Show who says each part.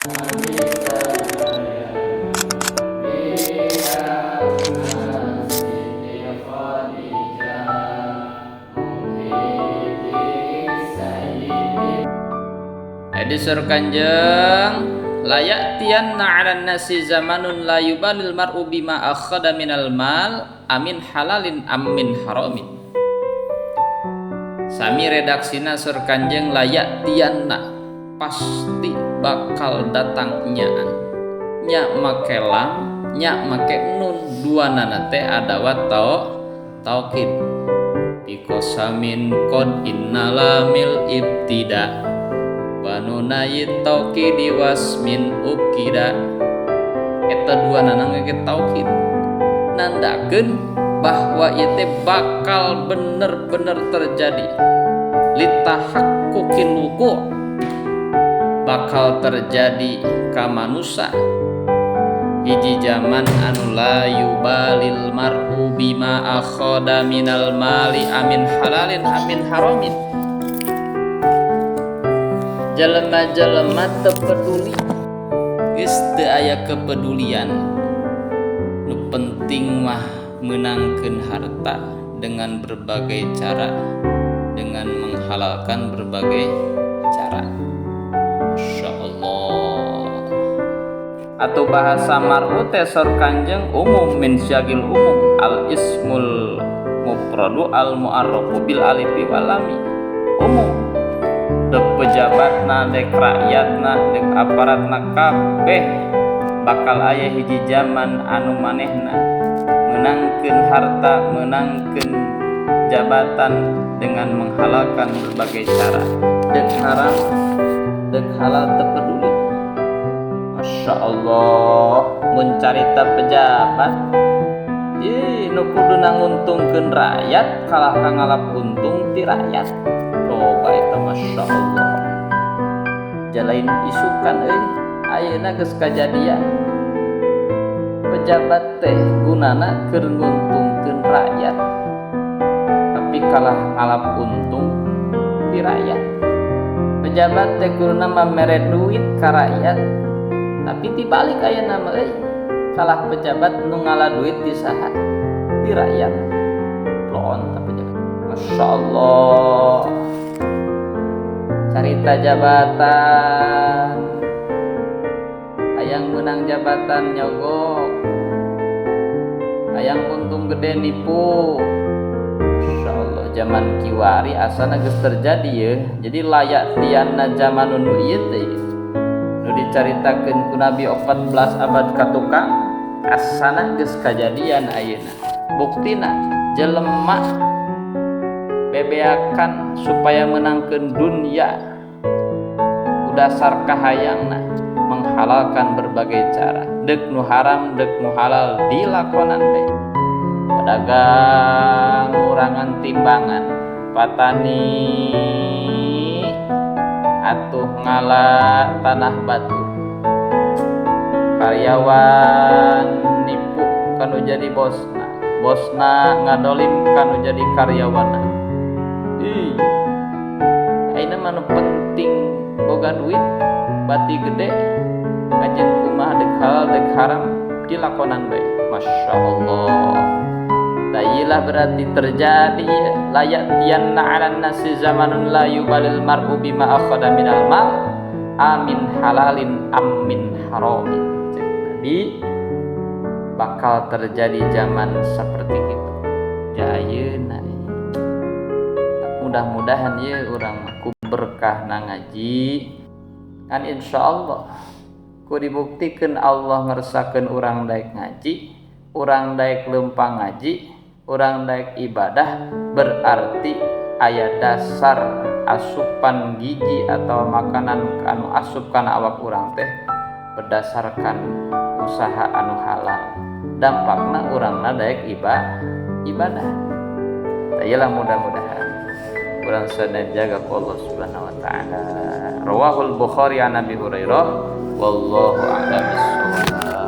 Speaker 1: Hadis Kanjeng la ya'tiyanna 'alan nasi zamanun la yubalil mar'u bima akhadha minal mal amin halalin amin haramin. Sami redaksina sur Kanjeng la ya'tiyanna pasti bakal datang nyaan. Nya make lam, nya make nun, dua nana teh adawa taukid. Bikosamin qad innalamil ibtida wanunayit taukidi wasmin ukida. Eta dua nanang ge taukid nandakeun bahwa ieu teh bakal bener-bener terjadi. Litahaqquqil wuqu' bakal terjadi ka manusa hiji zaman anu la yubalil mar'u bima akhadha minal mali amin halalin amin haramin. Jelema-jelema teu peduli, geus teu aya kepedulian. Nu penting mah meunangkeun harta dengan berbagai cara, dengan menghalalkan berbagai cara. Masya Allah. Atau bahasa mar'u teh saur Kanjeng umum min syagil umum al ismul mufradu al mu'arrafu bil alifi wal lami. Umum dek pejabatna, dek rakyatna, dek aparatna kabeh bakal aya hiji zaman anu manehna meunangkeun harta, meunangkeun jabatan dengan menghalalkan berbagai cara. Dek haram, dek halal teu peduli. Masya Allah, mun carita pejabat ih nu kudu nguntungkeun rakyat kalah ka ngalap untung ti rakyat. Coba eta Masya Allah. Jalain isukan euy, ayeuna geus kajadian. Pejabat teh gunana keur nguntungkeun rakyat, tapi kalah ngalap untung ti rakyat. Pejabat teh kuduna mere duit ka rakyat, tapi tibalik ayeuna mah euy, kalah pejabat nu ngala duit di saha? Di rakyat. Loon ta pejabat. Masya Allah. Carita jabatan, hayang menang jabatan nyogok, hayang untung gede nipu. Masya Allah, zaman kiwari asana geus terjadi ye. Jadi layak tiana zaman nu ieu teh nu dicaritakeun ku Nabi 14 abad katukang asana geus kajadian ayeuna. Buktina jelema bebeakan supaya menangkeun dunia dasar kahayangna menghalalkan berbagai cara, dek nu haram dek nu halal dilakonan bae. Pedagang ngurangan timbangan, patani atuh ngala tanah batu, karyawan nipu kanu jadi bosna, bosna ngadolim kanu jadi karyawanna. Ih, ayeuna mah nu penting boga duit bati gede, kajen kumaha dek halal dek haram dilakonan bae. Masya Allah. Tayilah berarti terjadi layak tianna 'alan nasi zamanun la yubalil mar'u bima akhadha minal mal amin halalin amin haramin. Cek Nabi bakal terjadi zaman seperti itu. Ya ayeuna mudah-mudahan ye urang ku berkah na ngaji kan insyaallah ku dibuktikeun Allah ngersakeun urang daek ngaji, urang daek leumpang ngaji, urang daek ibadah, berarti aya dasar asupan gizi atau makanan anu asup kana awak urang teh berdasarkan usaha anu halal. Dampakna urangna daek ibadah. Tayalah mudah-mudahan urang sadaya jaga ku Allah Subhanahu wa taala. Rawahul Bukhari an Abi Hurairah wallahu a'lam bissawab.